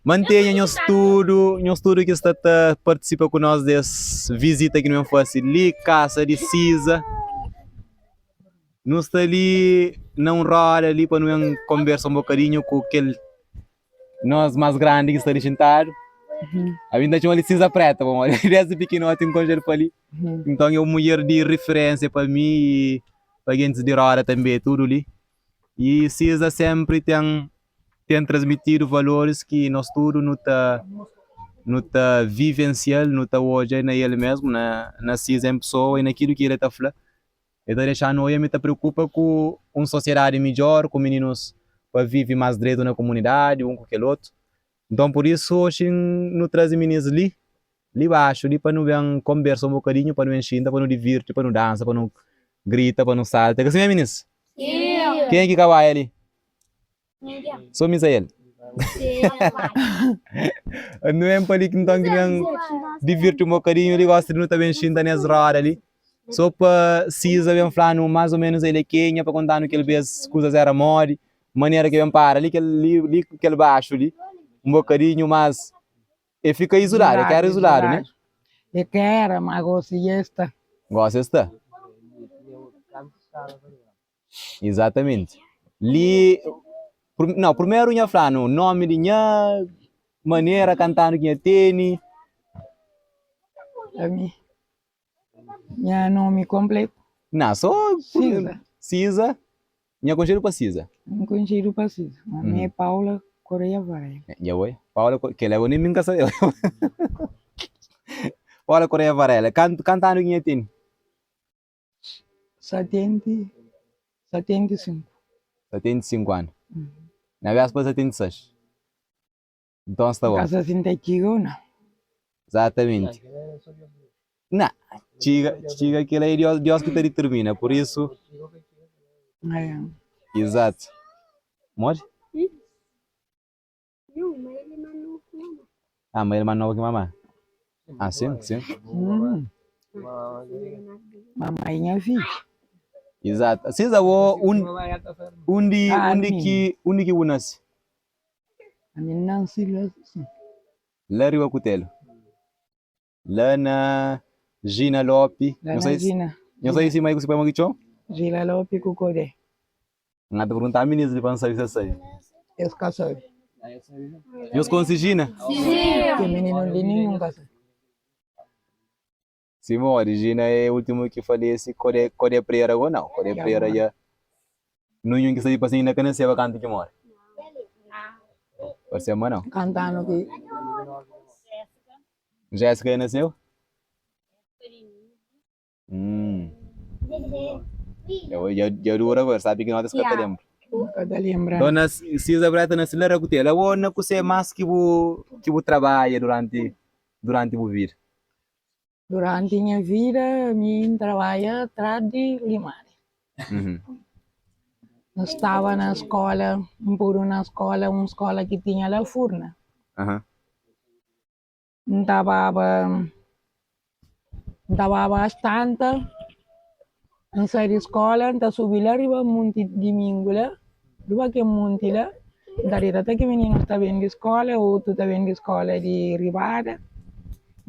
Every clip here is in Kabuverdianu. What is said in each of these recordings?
Mantenha nhos tudu, nhos tudu ki sta ta partisipa ku nos des vizita ki nu ben fase li kasa di Siza. Nu sta li na un roda li pa nu ben konbersa un bokadinhu ku kel nos más grandi ki sta li xintadu. Ami N ta txoma-l di Siza Preta pamodi desdi pikinoti N konxe-l pa li. Nton é un mudjer di riferénsia pa mi i pa gentis di roda tanbe tudu li. I Siza sénpri ten ten transmitidu valoris ki nos tudu nu ta nu ta vivensia-l, nu ta odja na el mésmu, na na Siza en pesoa i na kilu ki el ta fla. El ta dexa-nu odja ma el ta preokupa ku un sosiedadi midjór, ku mininus pa vive más dretu na komunidadi, un ku kel otu. Nton, pur isu, oxi nu traze minis li, li baxu li pa nu ben konbersa un bokadinhu, pa nu ben xinta, pa nu divirti, pa nu dansa, pa nu grita, pa nu salta. Ka simé, minis? Kenha ki ka bai ali? Sô Misael. Nu ben pa li nton ki nu ben divirti un bokadinhu li. Gosi nu ta ben xinta nes roda li. Sô pa Siza ben fla-nu más ô ménus el é kenha, pa konta-nu kel bês kuzas éra modi, manera ki ben para li kel li li kel baxu li un bokadinhu, mas E fika izuladu, e ka era izuladu, ne? E ka era, ma gosi dja e sta. Gosi e sta. Izatamenti. Li, nau, primeru nha fla-nu nomi di nha, manera kantanu ki nha teni. Ami, nha nomi konpletu. Na, so Siza. Siza. Nha konxedu pa Siza. N konxedu pa Siza. Ma mi é Paula Correia Varela. Dja oi. Paula Correia, kel-la nen mi N ka sabe. Paula Correia Varela. Kantu, kantu anu ki nha tene? 70, 75. 75 anu. Na béspa 76. Nton sta bon. Ka sa si N ta txiga o nau. Izatamenti. Na, txiga, txiga kel-la é Dios, Dios ki ta ditirmina, pur isu. Izatu. Modi? Ah, ma el é más novu ki mamá. Ah, sin, sin. Mamá é nha fidju. Izatu. Sin, abo, un, undi, undi ki, undi ki bu nase? Ami N nansi la sin. La riba kutelu. La na Gina Lopi. La na Gina. Nho sabe si mai ku si pai mo ki txoma? Gina Lopi ku Kodé. N ata pergunta minis li pa N sabe si es sabe. Es ka sabe. Nhos konse Gina? Kel mininu li ninhun ka sabe. Si modi, Gina é ultimu ki falesi, Kodé, Kodé Prera go nau, Kodé Prera dja nunhun ki sabi pa-sin inda ka naseba kantu ki more. Parse ma nau. Kantu anu ki. Jessica dja naseu? Hum. Dja, dja dura go, el sabi ki nota es ka ta lenbra. Ka ta lenbra. Dona Ciza Breta nase la Rakutela, abo na kusé mas ki bu ki bu trabadja duranti duranti bu vida? Duranti nha vida mi N trabadja tras di limaria. N staba na skola, N pudu na skola, un skola ki tinha la Furna. N ta baba, N ta baba as tanta, N sai di skola, N ta subi la riba munti Dimingu la, riba kel munti la, N ta dita te ki mininus ta ben di skola, otu ta ben di skola di ribada,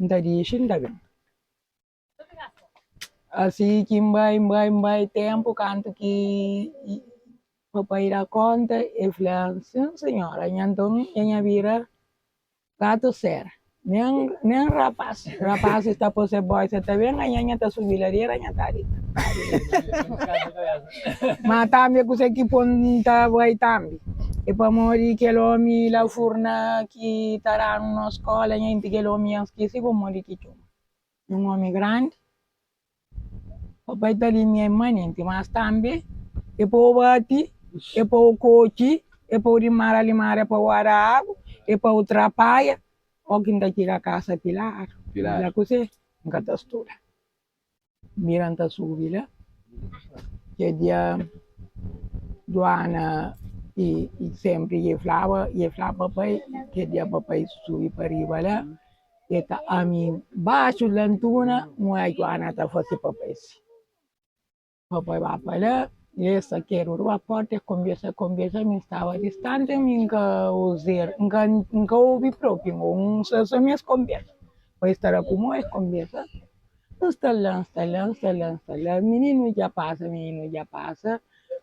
N ta dixi N ta ben. Asi ki N bai, N bai, N bai tenpu kantu ki papai da konta el fla, sin sinhora, nha nton dja nha bira gatu sera, nen nen rapas, rapasis ta poi se boisa ta ben, anha nha ta subi ladera nha ta dita. Ma tambi kuse ki pon ta bai tambi e pamodi kel omi la furna ki ta danu nos skola nha inti kel omi nha skisi pamodi ki txoma. Un omi grandi, papai ta limia e manenti, mas tambi e pa-u bati, e pa-u kotxi, e pa-u dimara limaria pa guarda agu, e pa-u trapaia, o ki N ta txiga kasa piladu, N fla kuzê? N ka ta studa. N bira N ta subi la, kel dia Juana i sempri i flaba, i fla papai, kel dia papai subi pa riba la. E ta ami baxu lantuna, un oja Juana ta fase papai si. Papai ba pa la, Es sakedu riba porta, es konbersa, konbersa, mi staba distanti, mi N ka ozer, N ka N ka obi propi, N sta so mi es konbersa. Pa es ta da ku mo, es konbersa, N sta la, N sta la, N sta la, N sta la, mininu dja pasa, mininu dja pasa,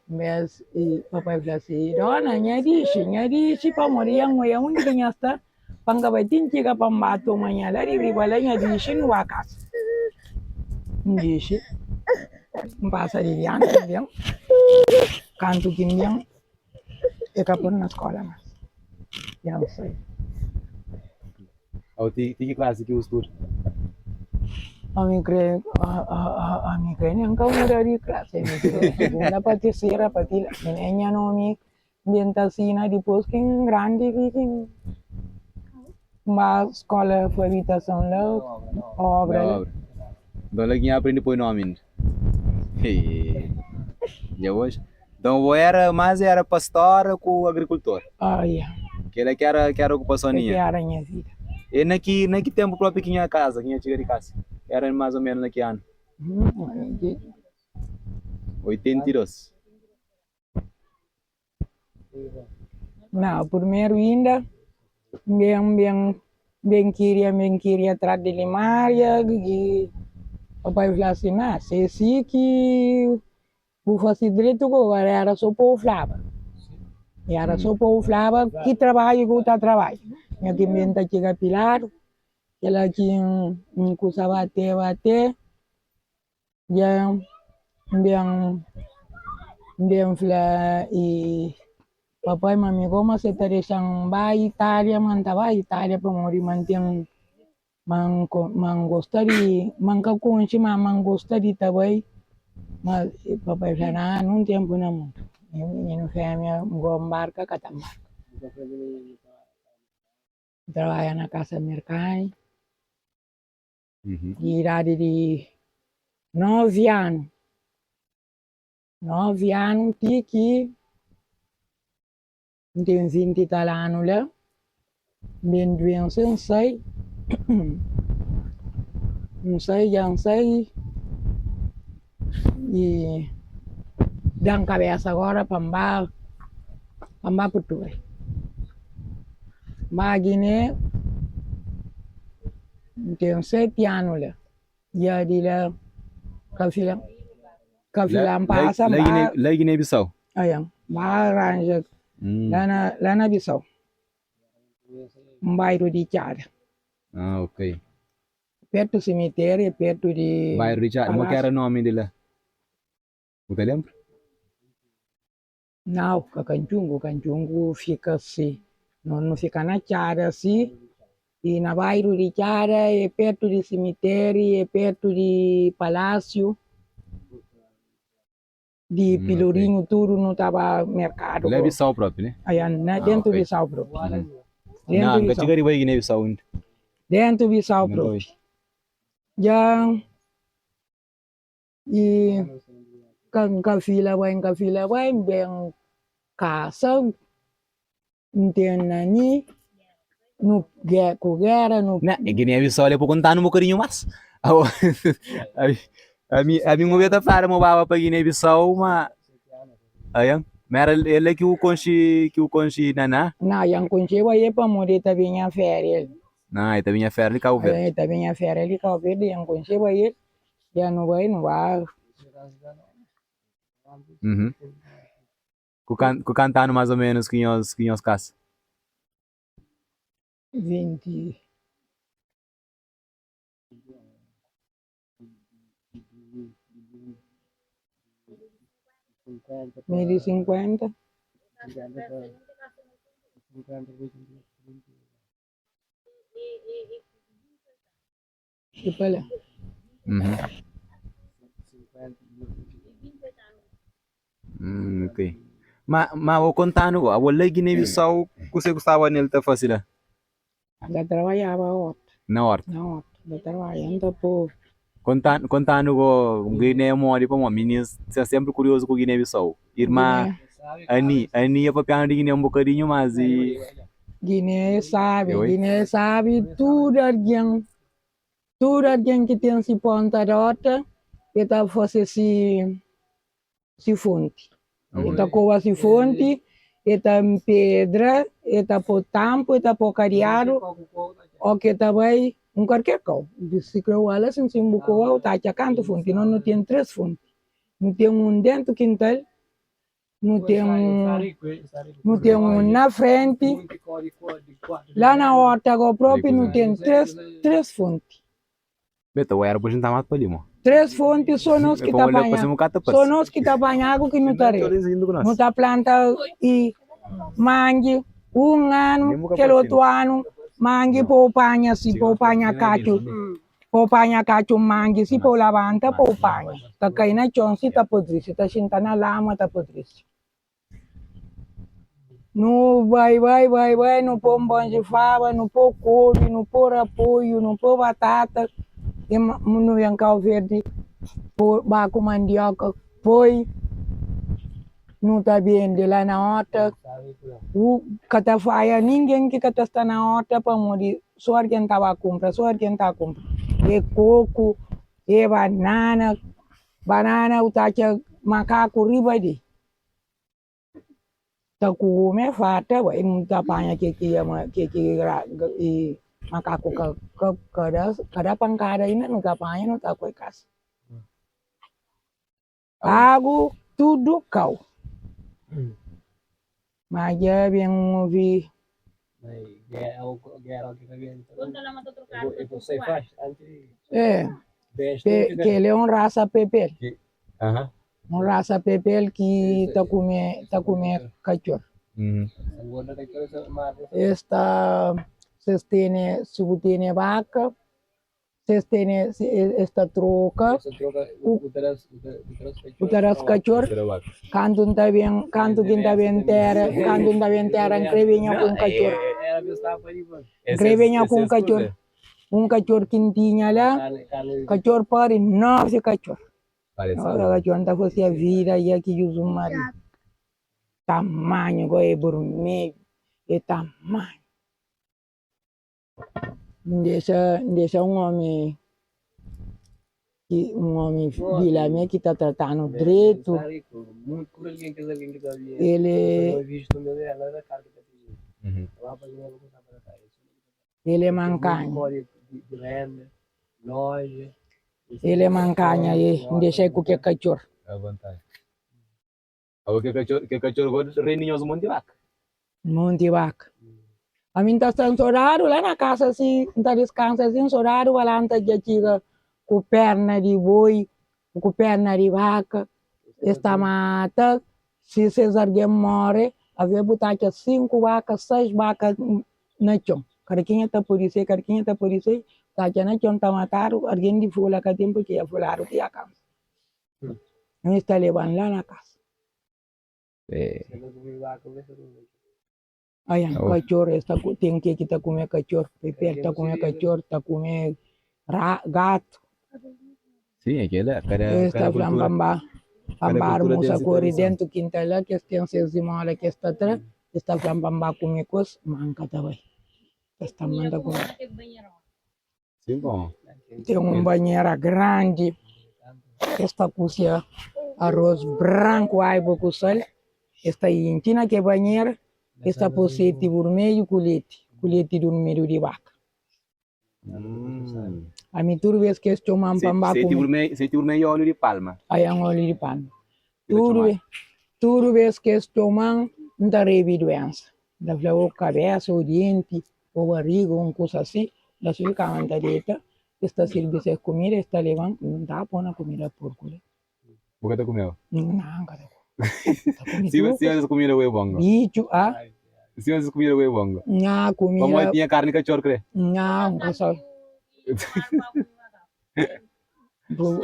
mes papai fla si, dona, nha dixi, nha dixi pamodi nha N oia undi ki nha sta. Pa N ka bai ti N txiga pa N ba toma nha la di riba la nha dixi nu ba kasa. N dixi, N pasa di dianti N ben, kantu ki N ben e ka pun na skola mas, dja N sai. Au ti ki klasi ki bu studa? Ami kre, ami kre nen ka muda di klasi, ami kre segunda pa tersera pa ti la, mi nen nha nomi Ben ta sina dipôs ki N grandi ki ki N ba skóla alfabetizason la, obra la. Nton la ki N aprende poi nomi inda. Dja oji. Nton bo éra más éra pastora ku agrikultor. Ia. Kela ki éra ki éra okupason di nha. Kela ki éra nha vida. E na ki na ki ténpu própi ki nha kaza, ki nha txiga di kasa? Éra más o ménus na ki anu? 82. Na purmeru inda, N ben, N ben, N ben kiria, N ben kiria tras di limaria, ki papai fla si, Na, si é si ki bu fasi dritu ku agora era so pa bu flaba, era so pa bu flaba ki trabadju ki bu ta trabadja. Nha ki N ben ta txiga piladu, kila ki N kusa bate, bate. Dja N ben N ben fla e papai ma mi goma se ta dexa-m ba Itália ma N ta ba Itália pamodi ma N ten ma N ma N gosta di ma N ka konxe ma ma N gosta di ta bai ma papai fla na nun tenpu na mundu mininu femia go nbarka ka ta nbarka N trabadja na kasa merkani. Di idadi di 9 anu, 9 anu ti ki N ten 20 i tal anu la, N ben duensa N sai, N sai dja N sai i da-m kabesa agora pa N ba, pa N ba Purtugal. N ba Giné. N ten 7 anu la. Dja di la ka fila ka fila N pasa N ba. La Guiné Bissau? Aia, N ba ranja la na la na Bissau. N bairu di Txada. Ah, ok. Pertu simiteriu, pertu di. Bairu di Txada, mo ki era nomi di la? Bu ta lenbra? Nau, ka Kantxungu, Kantxungu fika si, no nu fika na txada si, i na bairu di txada e pertu di simiteri, e pertu di palasiu, di Pilorinhu tudu nu ta ba merkadu. La Bisau propi, ne? Aia, na dentu Bisau propi. Nau, N ka txiga di bai Guiné Bisau inda. Dentu Bisau propi. Dja. I ka N ka fila bai, N ka fila bai, N ben kasa, N ten na mi, nu ku gera nu. Na, e Guiné Bissau li pa kontanu un bokadinhu mas. Ami, ami N obi ta fladu ma bu baba pa Guiné Bissau ma aian, ma era el la ki bu konxe, ki bu konxe Naná? Na, ya N konxeba el pamodi el ta binha feria li. Na, el ta binha feria di Kabu Verdi. El ta binha feria di Kabu Verdi, ya N konxeba el. Dja nu bai, nu ba. Uhum. Ku kan, ku kantu anu más o ménus ki nhos, ki nhos kasa? 20. Mi di 50. I pa la. Uhum. Ok. Ma, ma bo kontanu bo, abo la Guiné-Bissau, kuse ku staba nel ta fasi la? N ta trabadjaba horta. Na horta? Na horta, N ta trabadja, N ta po. Kontanu, kontanu bo Guiné modi, pamodi minis sta sempri kuriozu ku Guiné-Bissau. Irma Ani, Ani ia papianu di Guiné un bokadinhu, mas i. Guiné é sabi, Guiné é sabi, tudu algen. Tudu algen ki ten si ponta dota, e ta fase si fonti. E ta koba si fonti, e ta npedra, e ta po tampu, e ta po kadiadu, o ke ta bai un kualker kau. Si kre ola sin sin bu koba bu ta atxa kantu fonti. Nos nu ten 3 fonti. Nu ten un dentu kintal, nu ten nu ten un na frenti, la na horta go propi nu ten 3 3 fonti. Beta, o era pa junta más pa li, mo. 3 fonti so nos ki ta panha, so nos ki ta panha agu ki nu ta rega. Nu ta planta i mangi un anu, kel otu anu mangi pa u panha si pa u panha katxu, pa u panha katxu mangi si pa u labanta pa u panha. Ta kai na txon si ta podrisi, ta xinta na lama ta podrisi. Nu bai bai bai bai nu pô un bonji faba, nu pô kobi, nu pô rapoiu, nu pô batata i nu ben Kau Verdi pô ba ku mandioka poi nu ta bende la na horta u ka ta faia ningen ki ka ta sta na horta pamodi so algen ta ba kunpra so algen ta kunpra e koku e banana Banana u ta atxa makaku riba di ta kume farta bai nu ta panha ke ki yama ke ki makaku ka ka da ka da pankada inda nu ta panha nu ta koi kasa agu tudu kau ma dja ben ovi. Kel é un rasa pepel, un rasa pepel ki ta kume ta kume katxor. Es ta, si es tene, si bu tene baka, Si es tene, es ta troka ku ta da-s katxor. Kantu N ta ben, kantu ki N ta ben téra, kantu N ta ben téra N krê binha ku un katxor. N krê binha ku un katxor. Un katxor ki N tinha la, katxor pari 9 katxor. 9 katxor, N ta fase vida dja ki Jizus Maria. Tamanhu go é burmedju, é tamanhu. N dexa N dexa un omi ki un omi di la me ki ta tratanu dretu el é el é mankanha el é mankanha e N dexa-l ku ke katxor. Monti baka. Ami N ta sta nsodadu la na kasa si, N ta diskansa si nsodadu ba la N ta dja txiga ku perna di boi, ku perna di baka, es ta mata, si ses algen more, aves bu ta atxa 5 baka, 6 baka na txon, kada kenha ta pudi sai, kada kenha ta pudi sai, ta atxa na txon ta matadu, algen di fula ka ten purki ya fuladu ki ya kansa. Nhos ta leba-m la na kasa. Aian, katxor, es ta ten ke ki ta kume katxor, pepe ta kume katxor, ta kume ra, gatu. Sim, é kela, kada, Es kada ta fla-m kultura, pa N ba, pa kada N ba kultura ten armusa se kore tradison. dentu kintal la, kes ten ses zimola ki es ta tra, es ta fla-m pa N ba kume ku es, ma N ka ta bai. Es ta manda kume. Sim, bom. Ten un banhera grandi, es ta kusia arroz branku, aibu ku sal, es ta intxi na ke banhera, es ta poi seti burmedju ku leti, ku leti durmidu di baka. Ami tudu bes ki es txoma-m pa N ba kume. Seti burmedju é óliu di palma. Ai, é un óliu di palma. Tudu, tudu bes ki es txoma-m, N ta rebi duensa. N ta fla, ô kabesa, ô dienti, ô bariga, ô un kusa asi. N ta subi kama, N ta deta, es ta sirbi ses kumida, es ta leba-m, N ta pô na kumida purku li. Bu ka ta kumeba? Nau, N ka ta kume. N ta kume Sima tudu sima kusa. es kumida ku e bongo. Bitxu, a? Sima es kumida ku e bongo. Nha Pamodi kumida, tinha karni katxor kre. nha, N ka sabe.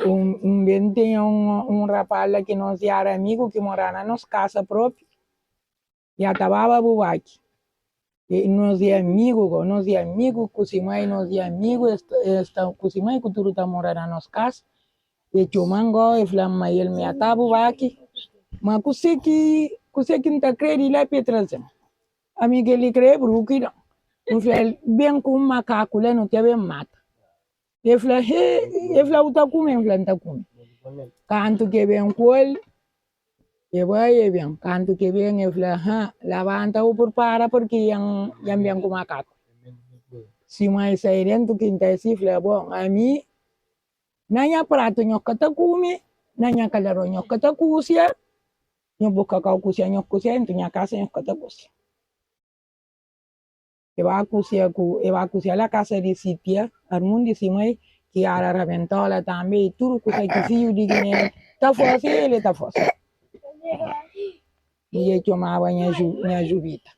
Un ben tinha un rapaz la ki nos éra amigu ki moraba na nos kasa propi. Ya ta baba bu baki. E nos e amigu go, nos e amigu ku si mai, nos e amigu, es es ta ku si mai ku tudu ta mora na nos kasa. E txoman go, e fla-m ma el mi ya ta bu baki, ma kuse ki kuse ki N ta kre di la pa e traze-m? Ami kel-li kre bruku i dan. N fla-l, ben ku un makaku la no ta ben mata. E fla, he, e fla bu ta kume? N fla, N ta kume. Kantu ki e ben ku el. E bai e ben. Kantu ki e ben e fla, Ha, labanta bu purpara purki N ben ku makaku. Si mai sai dentu kinta si fla, Bon, ami na nha pratu nho ka ta kume, na nha kalaron nho ka ta kusia, nho buska kau kusia nho kusia, dentu nha kasa nho ka ta kusia. E ba kusia ku e ba kusia la kasa di si tia, armun di si mai, ki ara rabentola tambi, i tudu kusa ki fiju di Giné ta fasi, el e ta fasi. I e txomaba nha nha Jubita.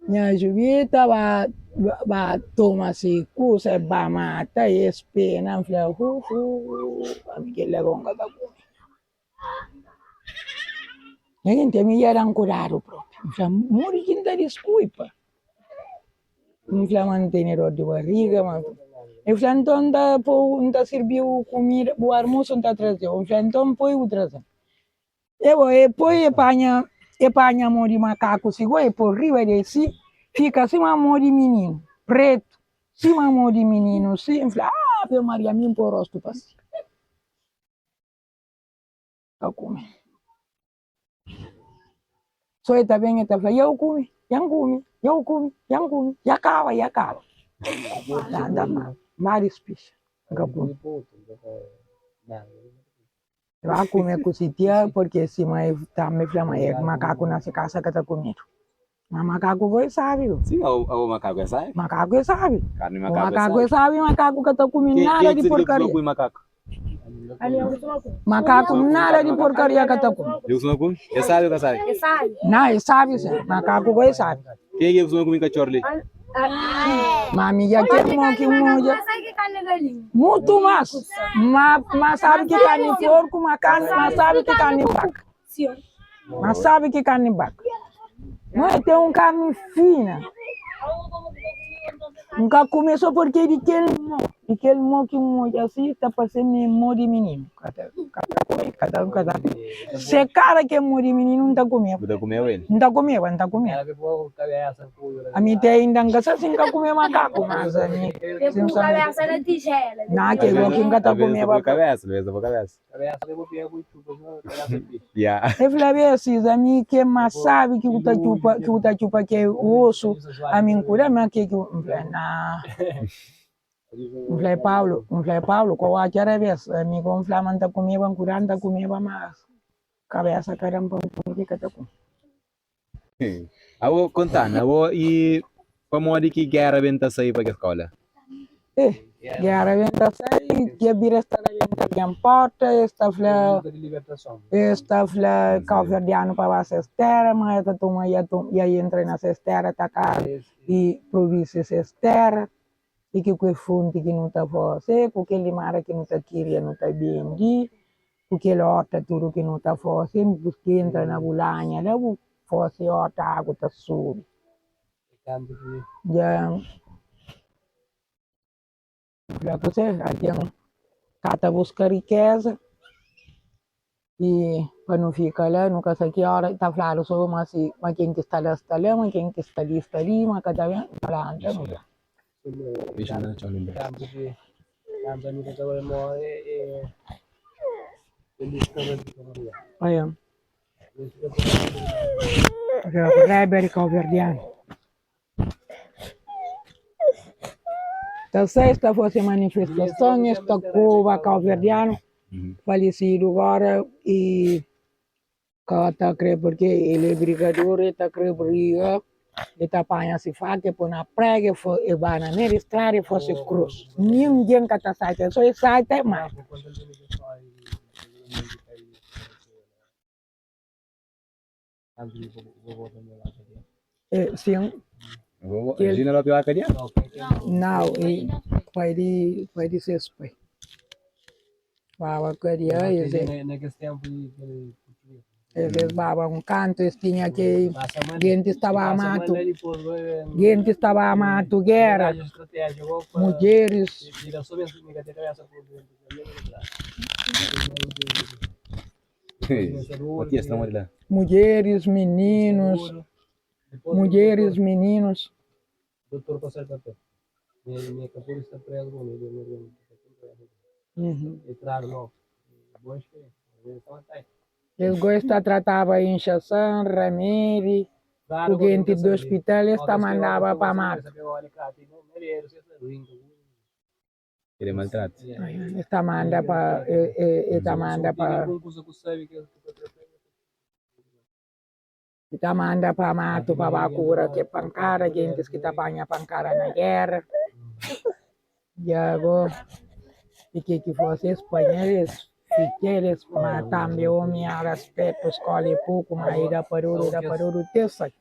Nha Jubita ba ba toma si kusa, e ba mata, e spena, N fla, hu hu, ami kila go N ka ta kume. Nha genti, ami dja da-m kudadu propi. N fla, modi ki N ta diskulpa? N fla ma N tene dor di bariga, ma. El fla, nton N ta pô-u, N ta sirbi-u kumida, bu almosu N ta traze-u. N fla, nton poi bu traze-m. E bo, e poi, e panha, e panha mô di makaku si go, e pô riba di si, fika sima mô di mininu, pretu, sima mô di mininu si. N fla, Ave Maria, mi N pô rostu pa si. Ka kume. So e ta ben e ta fla, ya u kume, ya N kume, ya u kume, ya N kume, ya kaba, ya kaba. Ya N ta fla, N ba dispixa, N ka kume. E ba kume ku si tia, porque si mai tambi fla ma e makaku na si kasa ka ta kumedu. Ma makaku bo é sábi. Sim, o makaku é sábi. Makaku é sábi. Carne O makaku é makaku é sábi. sábi, makaku ka ta kume nada di porkaria. Quem makaku? Makaku nada di porkaria ka ta kume. Eu costuma comer? É sábi ou ka sábi? É sábi. Não, é sábi sim. Makaku bo é sábi. Quem é que costuma comer cachorro ali? Ma mi dja kel mo ki N odja mutu mas. Ma ma sabi ki karni porku, ma karni ma sabi ki karni baka. Ma sabi ki karni baka. Ma e ten un karni fina. N ka kume so purki é di kel mo, di kel mo ki N odja si ta parse mi mo di mininu. Ka ta ka ta kume, ka ta ka ta Se kara ki é mo di mininu N ta kumeba. Bu ta kumeba el? N ta kumeba, N ta kumeba. Ami te ainda N ka sa si N ka kume makaku, mas ami Te ku kabesa na tijela. Na ke go ki N ka ta kumeba. Kabesa, kabesa pa kabesa. E fla besis, ami ke mas sabi ki bu ta txupa, ki bu ta txupa ke osu, ami N kuda ma ke ki N fla, na. N fla, Paulu, N fla, Paulu, ko atxa rebes, ami ko N fla ma N ta kumeba, N kuda N ta kumeba, mas kabesa ka da-m pa N kume ki ka ta kume. Abo, konta-nu, abo i pamodi ki géra ben ta sai pa kes kau la? Eh, géra ben ta sai, dja bira es ta rabenta algen porta, es ta fla, es ta fla kauverdianu pa ba ses téra, ma es ta toma, ya ya entra na ses téra ta ka i provisi ses téra, i ki ku e fonti ki nu ta fase, ku kel limada ki nu ta kiria nu ta bendi. Ku kel orta tudu ki nu ta fase, bu entra na bu lanha la bu fase orta agu ta subi. Dja fla kuzê, algen ka ta buska rikeza i pa nu fika la nu ka sa ki ora ta fladu so ma si ma ken ki sta la sta la ma ken ki sta li sta li ma ka ta ben fla nta nu fla. Oia, Reber kauverdianu ta sai es ta fase manifestason es ta koba kauverdianu falesidu gora i Ka ta kre purke el é brigador, el ta kre briga, el ta panha si faka, el poi na prega, el ba na mei di strada, el fase krus. Ningen ka ta sai, so el sai ta el mata. Sin. Nau, pai di pai di ses pai. Baba kadia es es baba un kantu es tinha ki gentis ta ba matu gentis ta ba matu gera mudjeris. Mudjeris mininus mudjeris mininus. Es goi sta trataba inxasan, ramedi, ku genti di ospital es ta mandaba pa matu. Kede maltratu. Es ta manda pa e ta manda pa e ta manda pa matu pa ba kura ke pankada, gentis ki ta panha pankada na gera. Dja go i ke ki fose es panha-l es fitxa-l es ma tambi omi éra spertu skola é poku ma e da pa dodu e da pa dodu te sai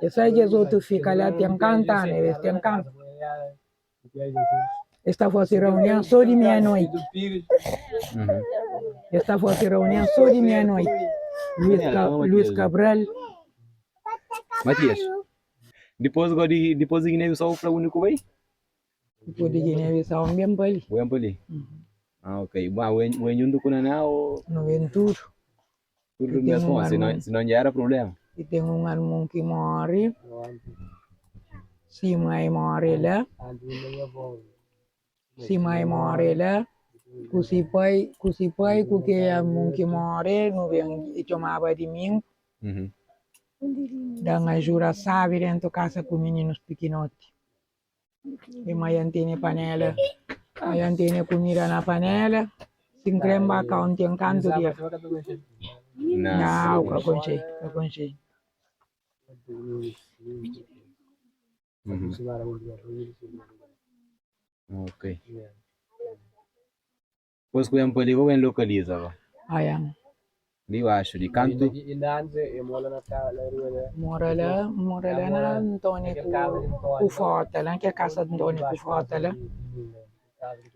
e sai kes otu fika la ten kantu anu es ten kantu es ta fase raunion so di mia noiti es ta fase raunion so di mia noiti Luis Cabral. Matias, dipôs go di dipôs di Guiné-Bissau fla undi ku bai? Dipôs di Guiné-Bissau N ben pa li. Bu ben pa li? Ah, ok. Ba, bu ben djuntu ku Naná ô? Nu ben tudu. Tudu di mes mon, sinon, sinon dja éra prubléma. I ten un armun ki móre, si mai móre la, si mai móre la, ku si pai, ku si pai ku ke armun ki móre, nu ben, e txomaba Dimingu, da-m ajuda sábi dentu kasa ku mininus pikinoti. E mai N tene panela, mai N tene kumida na panela, si N kre N ba kau N ten kantu dia. Nau, ka konxe, ka konxe. Ok. Depois ku ben pa li, bo ben lokaliza ba. Aia. Li baxu di kantu. Mora la, mora la na Ntoni ku ku Fota la, kel kasa di Ntoni ku Fota la.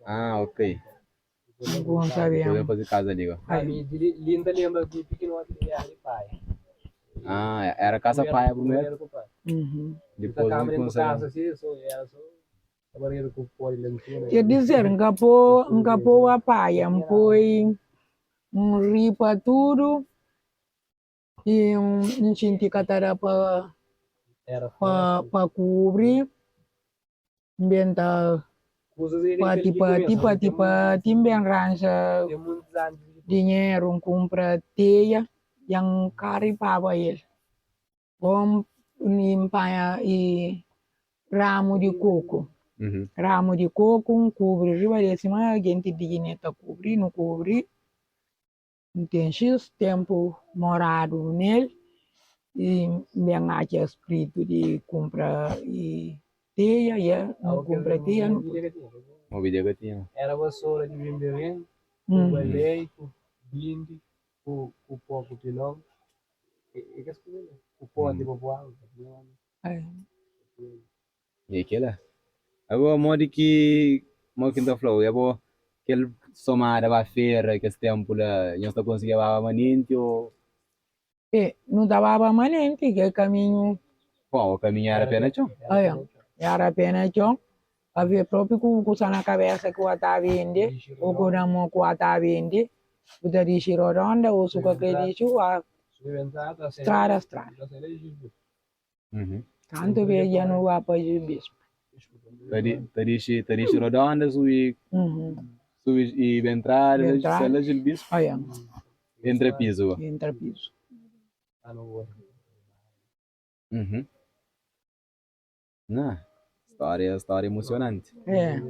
Ah, ok. Ngun sabe. Depois ben faze kaza li go. Ah, era kasa paia primeru. Dipôs ben kumsa. Ker dizer, N ka po, N ka po apaia, N poi, N ripa tudu i N xinti ka ta da pa pa pa kubri, N ben ta pati pati pati pati, N ben ranja dinheru, N kunpra teia, dja N ka ripaba el. Bom mi N panha i ramu di koku, ramu di koku N kubri riba del sima jinti di Giné ta kubri, nu kubri, N ten xis tempu moradu nel i N ben atxa spritu di kunpra i teia, ya nu kunpra teia nu pui. E kela. Agora modi ki modi ki N ta fla-u, e bo kel somada ba fera kes tempu la nhos ta konsigia baba manenti o? E, nu ta baba manenti kel kaminhu. Bom, o kaminhu era pé na txon. Aia, era pé na txon. Avia propi ku kusa na kabesa ki bu ta bende, o ku na mo ku bu ta bende, bu ta dixi rodonda o su ka kre dixi, bu strada strada. Kantu bes dja nu ba pa Bispo. Ta dixi ta dixi rodonda subi subi i bentrada sta la Gil Bispo entra pizu. Entra pizu. Nah, stória, stória emosionanti. É.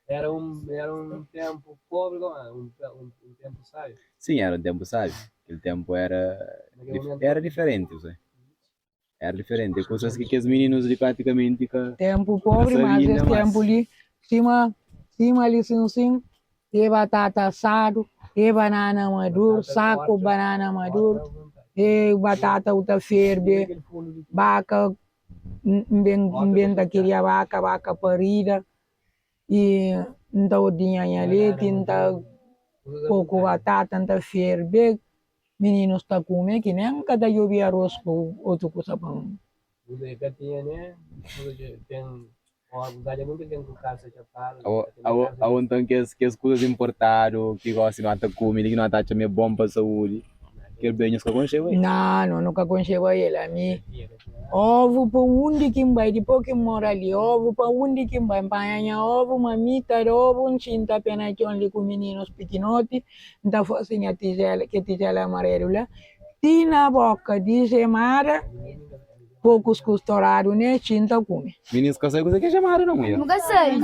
Era um, era um tempo pobre, um, um, um tempo sábio. Sim, era um tempo sábio. Aquele tempo era, era diferente, você. Era diferente. Coisas que aqueles meninos ali praticamente que Tempo pobre, mas esse tempo ali, cima, cima ali sim sim, e batata assado, e banana maduro, saco banana maduro, e batata uta ferbe, vaca N ben N ben ta kiria baka, baka parida i N ta odinha nha leti, N ta po ku batata, N ta ferbe, mininus ta kume ki nen N ka ta djobe aros ku otu kusa pa N. Aô nton kes kes kuzas inportadu ki gosi no ta kume li ki no ta atxa ma é bon pa saúdi. Kel bem nhos ka konxeba el? Não, no, nu ka konxeba el. Ami, ovu pa undi ki N bai, dipôs ki N mora li, ovu pa undi ki N bai, N panha nha ovu, ma mi ta da ovu, N xinta pé na txon li ku mininus pikinoti, N ta fase nha tijela, ke tijela amarelu la, ti na boka di jemada, pô kuskus toradu ne, xinta kume. Mininus ka sabe kuzê ki é jemada não, mulher? Nu ka sabe.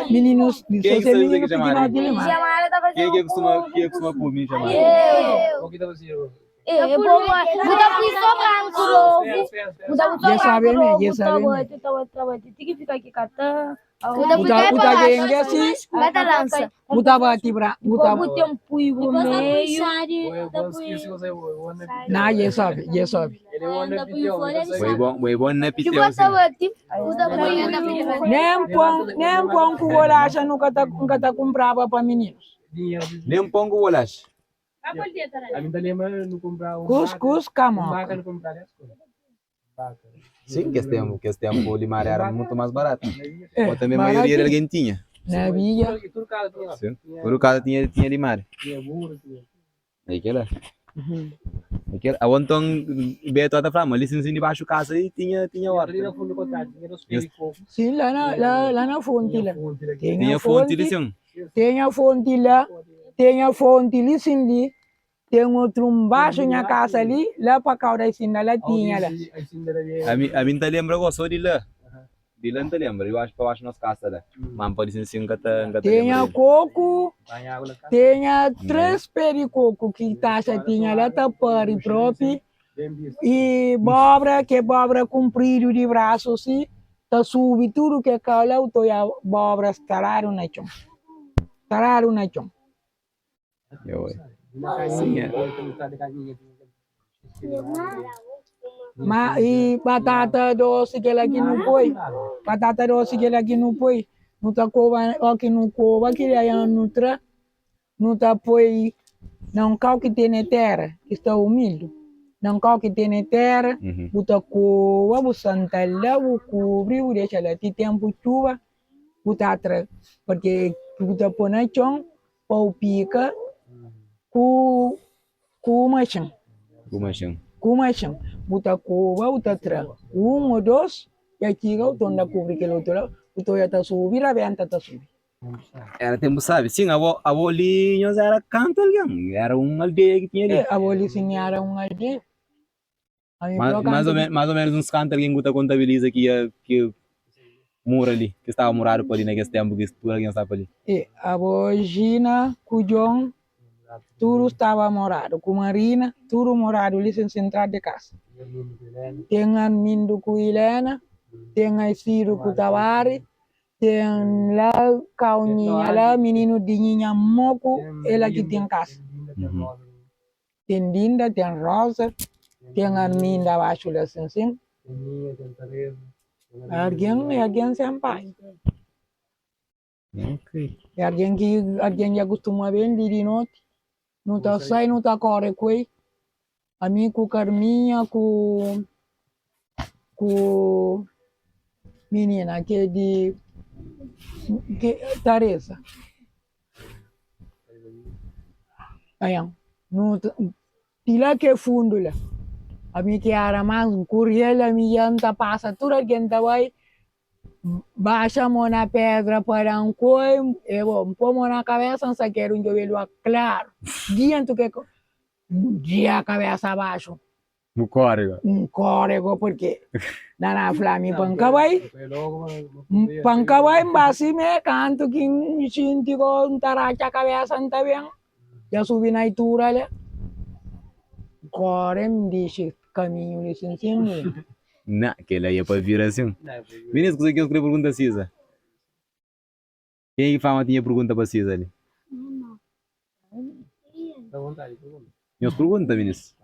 Mininus, Quem sô que se sabe kuzê mininu ki é jemada? pikinoti li, ma. Jemada ta faze Quem que costuma, quem costuma comer jemada? Eu. O que tá fazendo? É, bom, bu ta pui só branco de ovo. Bu ta pui só Dja sabe branco de me, ovo, dja bu ta sabe me. bate, ta bate, ta bate, ti ki fika ki ka ta. Bu ta, bu ta gengue asi, Ba ta lansa. bu ta bati bra, bu ta. Bu ten pui bu meio. Na, dja sabe, dja sabe. Boi bom, boi bom na Ti piteu, bu ta sim. bate, bu ta pui. Nem pão, nem pão ku bolacha nu ka ta, N ka ta kumpraba pa mininus. Nem pão ku bolacha. A mim tá lembrando não comprar um Kuskus vaca, um kamoka. vaca não comprar 10 coisas. Vaca. Sim, que esse tempo o limar era muito mais barato. É, Ou também a maioria de baratinho. alguém tinha. Na via. E tudo casa tinha lá. Sim. Tinha, Por casa tinha, tinha limar. tinha burro, tinha. Aí que era. Aí que era. Ah, então, Beto até falava, mas ali sim, debaixo de casa e tinha, tinha horta. Ali na fundo do cottage, tinha dois pés de coco. Sim, lá na, lá, lá na fonte Tinha lá. fonte lá. Tem Tinha a fonte ali fonte, sim. tem a fonte lá, tem a fonte ali sim ali, tem outro embaixo na casa ali, lá para cá da Sinda lá tinha lá. A mim tá lembra gostou de lá. De lá não tá lembra, eu acho que eu acho nossa casa lá. Mas pode ser sim, nunca tá, nunca tá Tem a lembra. coco, Banha água na casa. tem a três pés de coco que taxa tinha lá, tá pare próprio. Bem visto. E bobra, que é bobra comprido de braço assim, tá sube tudo que é cala, eu tô a bobra estarado na chão. Estarado na chão. Eu, ué. Na caninha, Sim, é. tem de caninha. Ma, e batata doce que ela aqui não põe. Batata doce que ela aqui não põe. Não tá cova, ó que não cova, que aí não tra. Não tá põe. Não cal que tem na terra, que está humilde. Não cal que tem na terra, buta cova, bu santa lá, bu cobre, bu deixa lá. Ti tempo chuva, buta atra. Porque buta põe na chão, pau pica, com com machão. Com machão. Com machão. Buta cova, buta tra. Um ou dois, e aqui o tom da cobre que o outro lá, o tom já tá subindo, a venta tá subindo. Era tempo, sabe? Sim, a avó, a avó ali, nós era canto alguém. Era uma aldeia que tinha ali. É, a avó ali sim era uma aldeia. A mim Mais, própria mais, ou canto- menos, mais ou menos uns cantos alguém que contabiliza que ia, que mora ali, que estava morado por ali naquele tempo que tudo alguém estava ali. É, a avó Gina, com o John, tudo estava morado. Com Marina, tudo morado ali sem entrar de casa. Tem Armindo com Helena, tem a Ciro com Tavares, tem lá Cauninha lá, menino de Ninha Moco, ela que tem casa. Tem Linda, tem Rosa, tem Arminda abaixo lá assim, assim. Tem Ninha, tem Teresa. Alguém, alguém sem pai. Ok. É alguém que alguém já costuma ver de noite. Não tá sai, não tá corre com ele. A mim com Carminha, com com menina que é de que Teresa. Aí, não de lá que é fundo lá. A mim que era mais correr, a minha anta passa tudo alguém tá vai baixa a mão na pedra para um coi, eu vou pôr a mão na cabeça, não sei quero um joelho claro. Dentro que dia a cabeça abaixo, O córrego. um córrego porque na flami pancavai, pancavai basi me canto que sinti com taracha a cabeça não tá bem. Já subi na altura lá. Corre, me disse caminho de assim, Não, aquele aí é para vir assim. Vinícius, que eu queria perguntar a Cisa. Quem é que fala tinha pergunta para Cisa ali? Dá vontade, pergunta. Nós pergunta, Vinícius.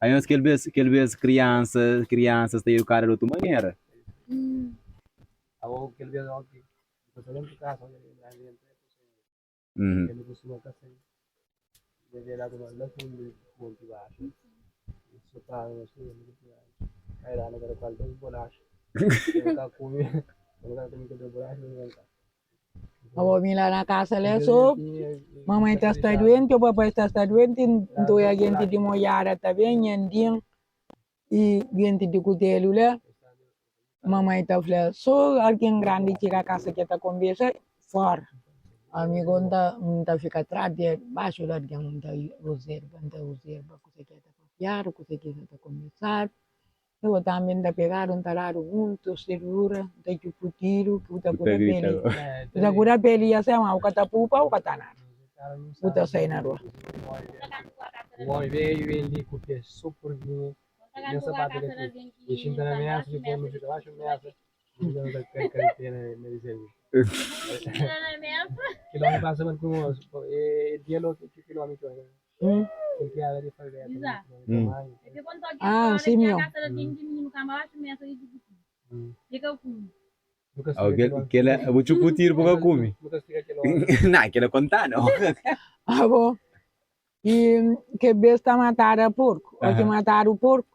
Aí nós que ele vê, que ele vê criança, crianças têm o cara de outra maneira. A avó que ele vê aqui. Depois eu lembro casa, olha, ele entra, ele costuma casa. Deve lá tomar lá fundo, monte baixo. Isso tá, não sei, não sei. Aí lá naquela qual dois bolachas. Eu nunca comi, eu nunca comi com dois bolachas, não nunca. Abo mi la na kasa la so mamai ta sta duenti o papai ta sta duenti nta oia genti di moiada ta ben nhandin i genti di kutelu la mamai ta fla so algin grandi txiga kasa ke ta konbersa fora ami go nta nta fika tras di baxu di algin nta ozerba nta ozerba kuse ke ta papiadu kuse ke sa ta konbersadu. Eu tambi N ta pegadu, N ta dadu mutu serura, N ta djukutidu, bu ta kuda peli, bu ta kuda peli ya sen, ma bu ka ta pupa, bu ka ta nada, bu ta sai na rua. Ah, Simeon. Kela bu txukutidu bu ka kume? Nah, kela kontanu. Abo, i ke bes ta matada porku, o ki matadu porku,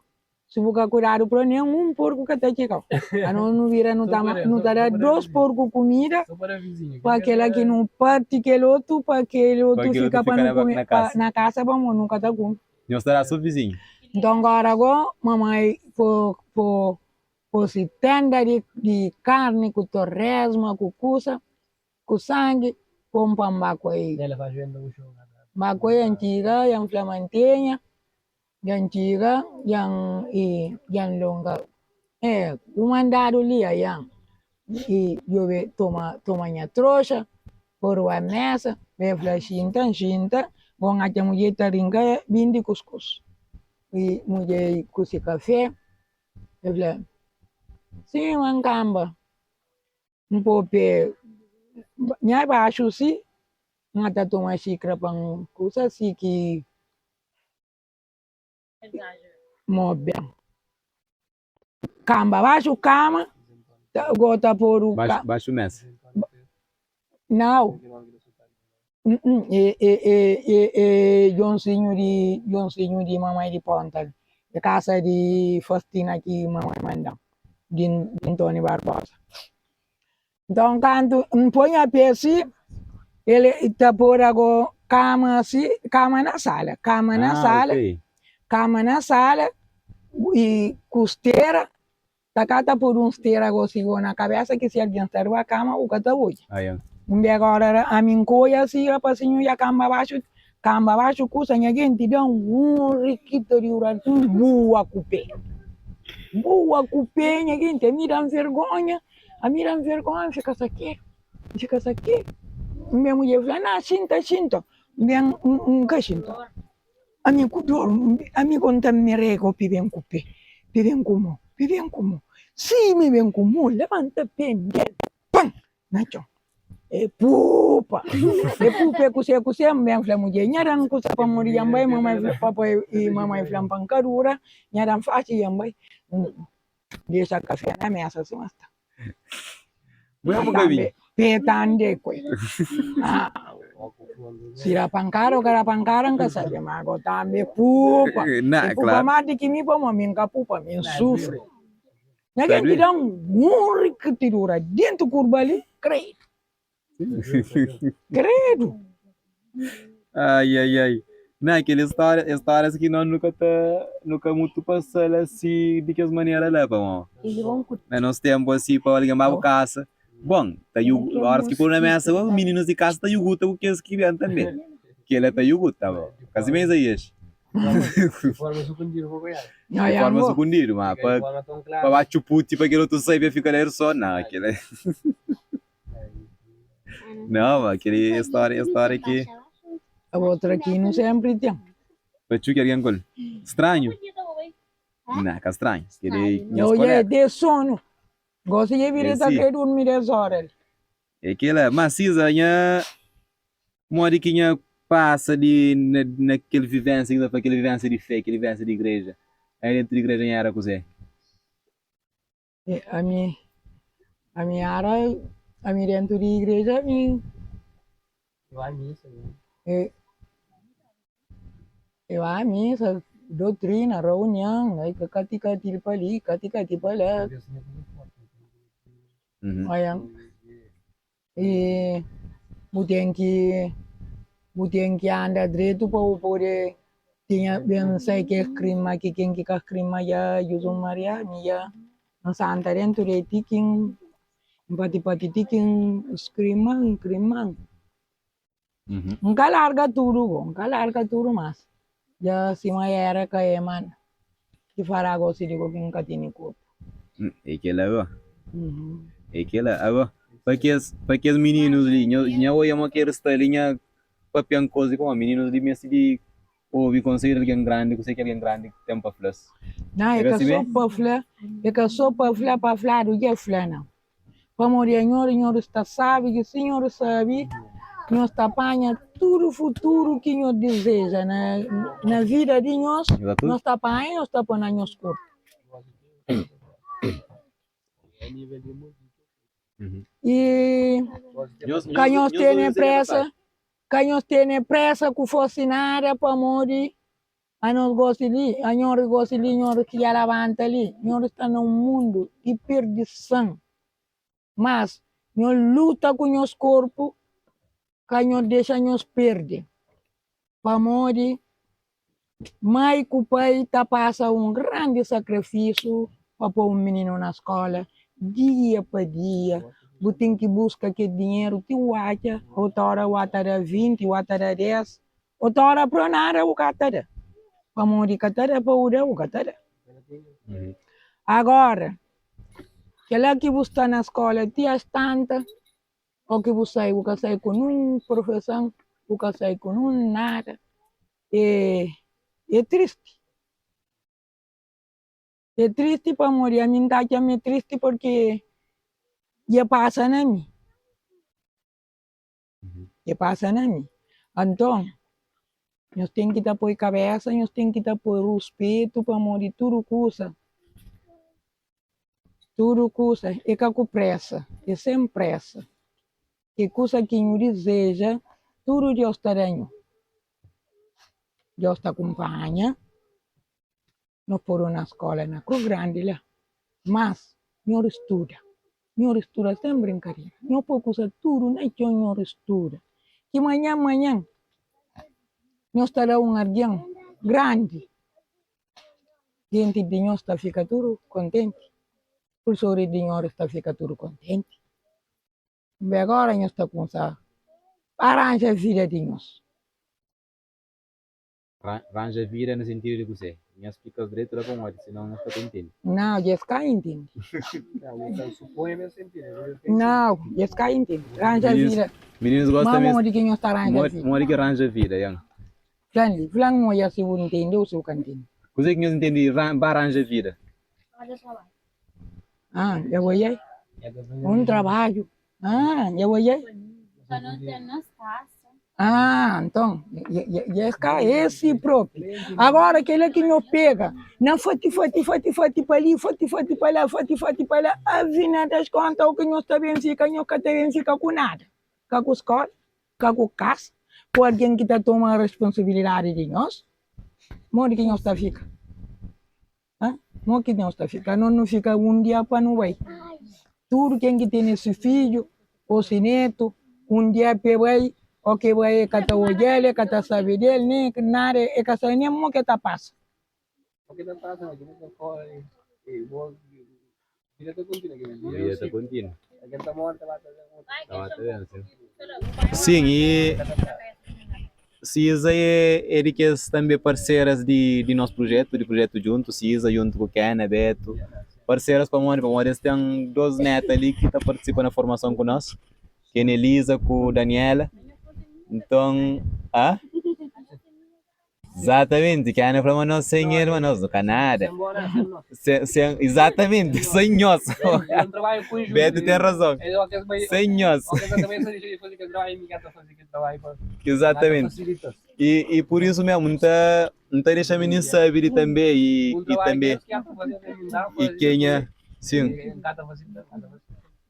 Si bu ka kudadu pro nen un porku ka ta txigau. Anos nu bira nu ta nu ta da dos porku kumida pa kela ki nu parti kel otu pa kel otu fika pa nu kume pa na kasa pamodi nu ka ta kume. Nhos ta da so vizinhu. Nton gora go mamai po po po si tenda di di karni ku toresma ku kusa ku sangi pon pa N ba ku el. N ba ku el N txiga N fla mantenha. Dja N txiga, dja N i dja N longa E, bu mandadu li aian I djobe toma toma nha troxa Puru a mesa Be fla xinta, N xinta Bo N atxa mudjer ta rinka bindi kuskus I mudjer kusi kafe E fla, sin ma N kanba N po pe nha baxu si N ata toma xikra pa N kusa si ki Mo ben. Kamba baxu kama ta go ta podu Baxu, baxu mesa. Nau. E e e e e Djonsinhu di Djonsinhu di mamai di Ponta e kasa di Fastina ki mamai mandan di Ntoni Barbosa. Nton kantu N poi nha pé si, el ta pôr ago kama si, kama na sala, kama na Ah, sala, ok. kama na sala i ku stera, ta ka ta pôdu un stera ago si go na kabesa ki si algen sta riba kama bu ka ta odja. Ah, ya. Un bê agora ami N ka odja si rapasinhu ya kanba baxu, kanba baxu kusa nha genti da un rikita di ura N bua ku pé, bua ku pé nha genti ami da-m vergonha. Ami da-m vergonha, N fika sakedu, N fika sakedu. N ben mudjer fla, na, xinta, xinta. N ben, N ka xinta. Ami ku dor, ami ku N ta merega o pi ben ku pe, pi ben ku mo, pi ben ku mo. Si mi ben ku mo, labanta pe, N del, pan! Na txon. E pupa, e pupa, e kuse, e kuse. N ben fla mudjer, nha da-m kusa pamodi dja N bai, mamai fla, papai i mamai fla-m pa N ka dura, nha da-m faxi dja N bai. Dexa kafé na mesa sima sta. Mesmo caminho. Pé ta ande ku el. Ah, si da pankada o ka da pankada N ka sabe, ma go tambe pupa. Na, E pupa claro. más di ki mi pamodi mi N ka pupa, mi N sufri. Nha Tá gen ki doido? da un rikitidura dentu kurba li, kredu. Kredu! Ai, ai, ai. Não, aquela história, histórias que nós nunca tá, nunca muito passou assim, de que maneira lá, pá, mano. Na nosso tempo assim, para alguém mais casa. Bom, tá yu, horas que pôr na mesa, os meninos de casa tá yuguta com aqueles que vêm também. Que ele tá yuguta, bom. Quase mês aí, esse. De forma sucundido, vou ganhar. Não, De ya forma ngo. sucundido, mas De para forma tão para clara. baixo puti para aquele outro sair ficar lá só, não, aquele. Não, mas aquele história, história que A outra aqui não sempre tem. Pachu que alguém col. Estranho? Não, cá estranho. Aquele minhas Eu ia colegas. de sono. Gosto de vir É até sim. que dormir 10 horas. É aquela, mas Cisa, nha modo que nha passa de na, naquele vivência, que aquela vivência de fé, aquela vivência de igreja. Aí dentro de igreja nha era com Zé. E ami, ami era, ami dentu di igreja ami. Vai à missa, né? E, eu à missa, doutrina, reunião, aí kati kati pa li, kati kati pa la. Deus tinha coisa forte. Uhum. Olha, e. Bu ten ki bu ten ki anda dretu pa bu pode tinha ben sai kes krima ki ken ki ka krima dja Juzun Maria mi dja N santa dentu de ti ki N pati pati ti ki N skrima N krima N ka larga tudu bo N ka larga tudu mas dja sima era ka e ma ki fara gosi di bo ki N ka tene korpu. É kela go. É kela. Ago, pa kes, pa kes mininus li, nho, nha oia mo ke sta li, nha papia un koza di como mininus li meste di obi konselhu di algen grandi, kuse ki algen grandi ten pa fla-s. Não, É é ka ka si só mê? pa fla, é ka só pa fla pa fladu dja fla não. Pamodi anhor, nhor sta sabe ki si nhor sabe, nhor ta panha tudu futuru ki nhor dizeja na, na vida di nhos, nhos ta panha, nhos ta poi na nhos korpu. I ka nhos tene presa, ka nhos tene presa ku fosi nada, pamodi Anos gosi li, anhor gosi li, nhor ki dja labanta li, nhor sta na un mundu di pirdisan. Mas, nhor luta ku nhos korpu, ka nhor dexa nhos pirdi, pamodi mai ku pai ta pasa un grandi sakrifisu pa poi un mininu na skola, dia pa dia, bu ten ki buska kel dinheru ti bu atxa, otu ora bu ta da 20, bu ta da 10, Otu ora pro nada bu ka ta da, pamodi ka ta da pa bu da, bu ka ta da. Agora, kila ki bu sta na skola ti as tanta, o ki bu sai, bu ka sai ku nun profeson, bu ka sai ku nun nada, e e tristi. E tristi pamodi ami N ta atxa ma e tristi porque dja pasa na mi. E pasa na mi. Anton, nhos ten ki ta poi kabésa, nhos ten ki ta poi ruspetu pamodi tudu kusa, tudu kusa é ka ku présa, é sen présa. Ke kusa ki nhu dizeja, tudu Deus ta da nhu. Deus ta kunpanha. No podu na skola na Krus Grandi la, mas nho studa, nho studa sen brinkadera, nho poi kusa tudu na txon nho studa, ki manhan manhan nho sta da un argen grandi, jenti di nho sta fika tudu kontenti, pursoris di nho sta fika tudu kontenti, nbe agora nho sta kumsa aranja vida di nhos. Ranja vida na sentidu di kuzê? Nhos splika-s dretu la pamodi sinon nhos ka ta intende. Nau, dja es ka intende. Nau, dja es ka intende. Ranja vida. Mininus gosta Ma modi ki nhos ta ranja vida? Modi ki ranja vida, Ian? Fla-m li, fla-m mo ya si bu ntende ou si bu ka ntende. Kuzê ki nhos ntende di ba ranja vida? Ah, dja bo iai? Un trabadju. Ah, dja bo iai? Ah, nton, dja es ka esi propi. Agora kela ki nho pega na fati fati fati fati pa li, fati fati pa la, fati fati pa la, afinal das konta o ki nho sta ben fika, nho ka ta ben fika ku nada, ka ku skola, ka ku kasa, ku algen ki ta toma responsabilidadi di nhos, modi ki nhos ta fika? Ah, mo ki nhos ta fika? Anos nu fika un dia pa nu bai. Tudu ken ki tene si fidju o si netu, un dia pa e bai, o ke bai e ka ta odja-l, e ka ta sabe del, nen nada, e ka sabe nen mo ke ta pasa. Sin, i Siza é di kes tanbe parseras di nos prujetu, di prujetu Djuntu, Siza djuntu ku Kena, Betu, parseras pamodi? Pamodi es ten dos neta li ki ta partisipa na formason ku nos, Kena Eliza ku Daniela, nton, a? Izatamenti, Kena fla ma nos sen el, ma nos nu ka nada. Sen, sen, izatamenti, sen nhos. Beto ten razon. Sen nhos. Izatamenti. I, i pur isu mesmu, N ta, N ta dexa minins sabe di tanbe i, i tanbe, i kenha, sin.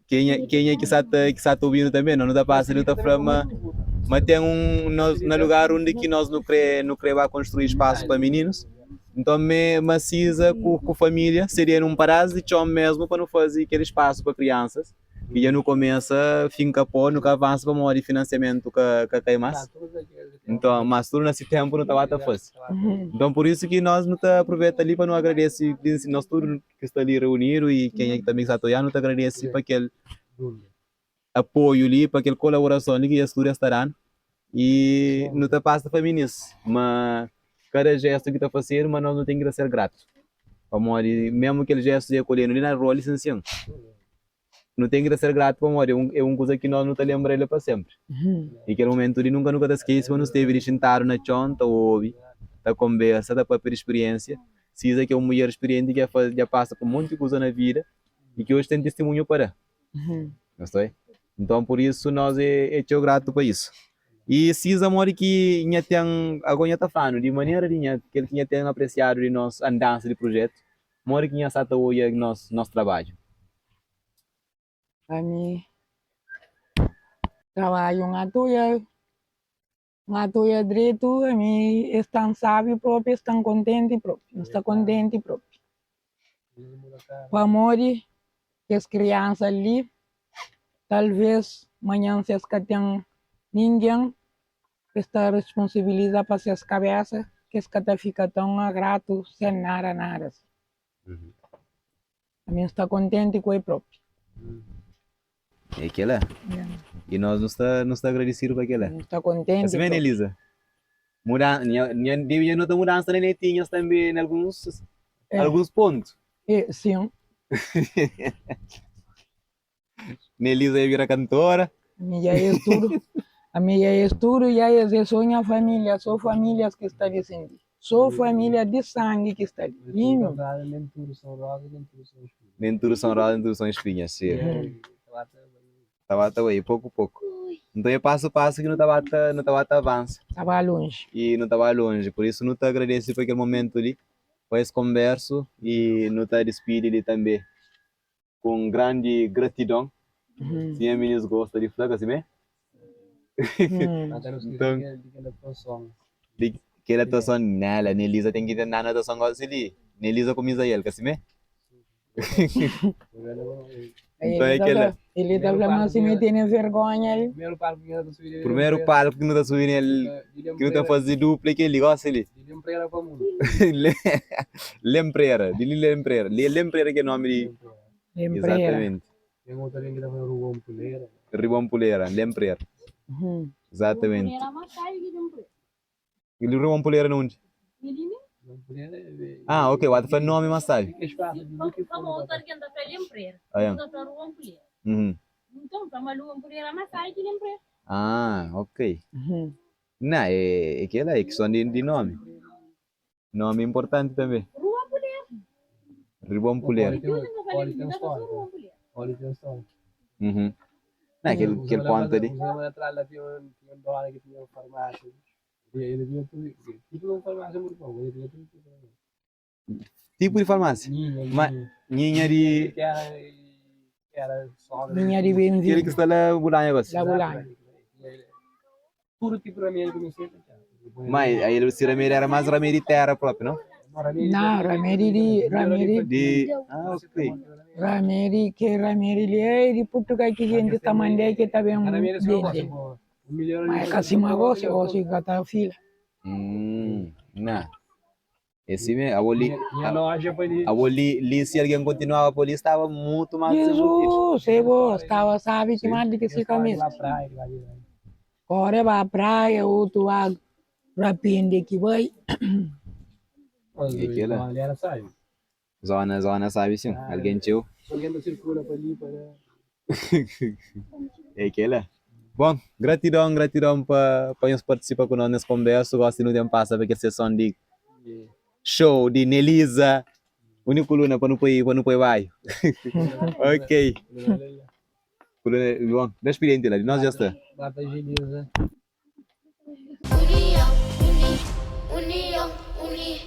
Kenha kenha ki sa ta ki sa ta obinu tanbe no nu ta pasa nu ta fla ma ma ten un nos na lugar undi ki nos nu kre nu kre ba konstrui spasu pa mininus nton me ma siza ku ku familia seria nun padas di txon mesmu pa nu fazi kel spasu pa kriansas. Ki dja nu kumesa finka pó, nu ka avansa pamodi finansiamentu ka ka kai más. Nton, mas tudu na si ténpu nu ta ba ta fase. Nton, pur isu ki nos nu ta apruveta li pa nu agradese nos tudu ki sta li reunidu i kenha ki tanbe ki sta ta oiá, nu ta agradese pa kel apoiu li, pa kel kolaborason li ki es tudu es ta da-nu. I nu ta pasa pa minis ma kada jestu ki ta fasedu ma nos nu ten ki ta ser gratu. Pamodi mésmu kel jestu di akolhenu li na rua li sin sin, nu ten ki ta ser gratu pamodi é un kuza ki nos nu ta lenbra el pa sénpri. I kel momentu li nunka nu ka ta skese ma nu stevi li xintadu na txon ta obi, ta konbersa, ta papia di spiriénsia. Siza ki é un mudjer spirienti ki dja pasa pa monti kuza na vida i ki oji ten tistimunhu pa da. Gostou? Nton, pur isu, nos é txeu gratu pa isu. I Siza, modi ki nha ten, ago nha ta fla-nu, di manera di nha, kel ki nha ten apresiadu di nos andansa di prujetu, modi ki nha sa ta odja nos, nos trabadju? Ami, trabadju N ta odja, N ta odja dretu, ami es ta sabi propi, es ta kontenti propi, N sta kontenti propi. Pamodi kes kriansa li, talvês manhan si es ka ten ningen pa es ta responsabiliza pa ses kabésa, ki es ka ta fika ton agratu sen nada nada. Ami N sta kontenti ku el propi. É kela. I nos nu sta nu sta agradesidu pa kela. Nu sta kontenti. Asi mesmu, Elisa. Muda, nha, nha, debe nha nota mudansa na netinhas tanbe na alguns, É. alguns pontu. É, sim. Nelisa ia bira kantora. Ami dja es tudu, ami dja es tudu, dja es é so nha família, so famílias ki sta li sin di, so família di sangi ki sta li. Ninhun. Nem tudu são rosas, nem tudu são espinhas. Nem tudu são rosas, nem tudu são espinhas, sim. Ta ba ta bai, poku poku. Nton é pasu pasu ki nu ta ba ta, nu ta ba ta avansa. Ta ba lonji. I nu ta ba lonji. Pur isu nu ta agradese pa kel momentu li, pa es konbersu i nu ta dispidi li tanbe. Ku un grandi gratidon. Si nha minis gosta di fla, ka simé? Nton, di kel atuason nela, Nelisa ten ki ten danu atuason gosi li. Nelisa ku Misael, ka simé? Nton é kel-la. Ele ta fla ma si mi tene vergonha li. Primeru palku ki nu ta subi nel, ki nu ta faze dupla é kel-li gosi li. Lemprera, di li Lemprera. Li é Lemprera ki é nomi di. Lemprera. Exatamente. Ribon Pulera, Lemprera. Exatamente. Ribon Pulera na undi? Ah, ok, wata fla nomi mas sabi. Ah, uhum. Ah, ok. Nah, é kel-la, é kiston di nómi. Nómi é inportanti tanbê. Ribon Pulera. Uhum. Nah, kel, kel ponta di. Tipu di farmásia? Ma, Nhinha di. Nhinha di benzina. Kel ki sta la Bulanha gosi. La Bulanha. Ma el si ramedi era más ramedi di tera propi, no? Não, ramedi di ramedi di ah, ok. Ramedi ke ramedi li é di Portugal ki gente ta manda ke ta ben vende. Ma é ka sima gosi, gosi ka ta fila. Hum, nah. É si mesmo. Abo li, abo li, li si alguém continuava por li estava muito mais desenvolvido. Jesus, é bo, estava sabe que mais do que se camisa. Ora ba praia, outro ba rapende que vai. É aquela. Zona, zona sabe sim. Alguém txeu. É kela. Bom, gratidon, gratidon pa pa nhos partisipa ku nos nes konbersu. Gosi nu ten pasa pa kel seson di show di Neliza. Uni kuluna pa nu poi pa nu poi baiu. Ok. Kuluna, bom, da spirienti la, di nos dja sta. Union, uni, union, uni.